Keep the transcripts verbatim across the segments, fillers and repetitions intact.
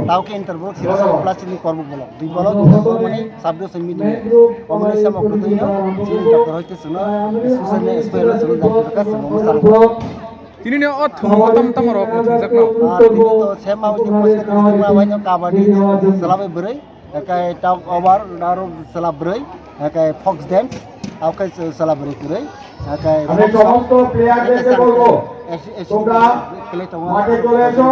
Tao khe inter block sira sa plastic ni korbo block. Dui block inter block mani sub division mini. Omoni sama kutui no, sini doctor hoite suno, susan ne expire suno, doctor ka suno, mo sal. Tini ni o thum tam tam rok thum jak no. Ah, tini to sema uji poisa ni thum ma wai no kabaddi sala bai bwrwi, ekai tao over daro sala bwrwi, ekai fox dance, tao kai sala bwrwi kwrwi. Oke, আমি সমস্ত প্লেয়ারদেরকে বলবো, তোমরা মাঠে চলে এসো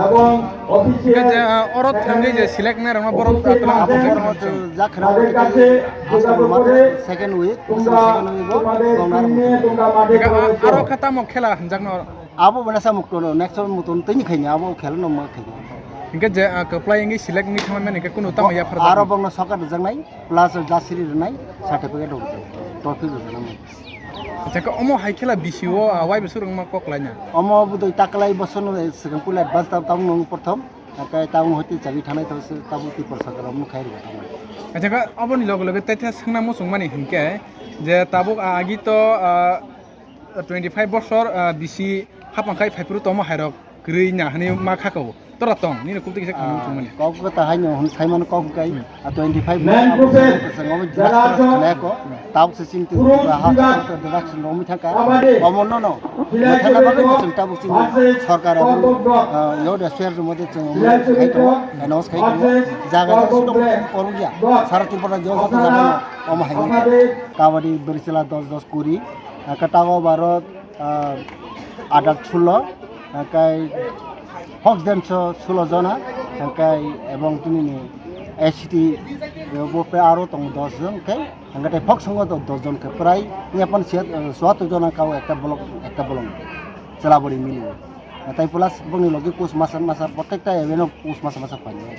এবং official Hingke je, ah, oro thangwi je select nai rokno borok atwlang abo thangwi borok thangwi. Taদের কাছে যেটা করে second week, তোমরা second week bo তোমাদের টিম নিয়ে তোমরা মাঠে চলে এসো। Aro kha tamo khela hwnjakno oro? Abo bana sa mukto no, next time mukto no tini khaini, abo khela no ma khaini. Hingke je, ah, kwplai wngwi select wngwi thangmani hingke kunu tamo yapharjak? Aro bongno soccer rwjaknai, plus jersey rwnai, certificate rwjaknai, trophy rwjaknai. Acha, khe omo hai khela bisi o, ah, wai bwswk rwngma kok laina? Omo bwdwi taklai bosonno swkang puila advance tab tabuk nung prothom, akai tabuk hoite chagwi thanai tabuk se tabuk Tripura sarkar omo khai rwkha tabuk. Acha, khe oboni loge loge tei tei swngna muchungmani hinkhe je tabuk, ah, agi to, ah, twenty five bosor, ah, bisi hapang khai phaiphuru tomo hairok kwrwi na hwnwi ma kha kabo. Tora tong, nini kubui kisa khana muchungmani. Kok khe ta haino hwn sai mano kok kai. Hmm. A twenty five ko tabuk se chini drugs rok mi thangka. Omo no no. Thana bagwi chwng tabuk chini sarkar abo, ah, yo de share mode chwng khai to, announce khai to. Jaga jaga sudo korugya. Sara Tripura jo joto jaga no omo hai. Kabaddi bwrwi chwla dos dos kuri. Katago baro ah, adult sulo, hingkai fox dance o sulo jona, hingkai ebong tinini A C T bo pe aro tongo dos jon khe, hingkai tei fox songo dos jon khe prai yapon siya, eh, suato jona kao ekta bolong, ekta bolong chelabori mili. Tai plus bongni logi coach master, master protekta event o coach master, master painai.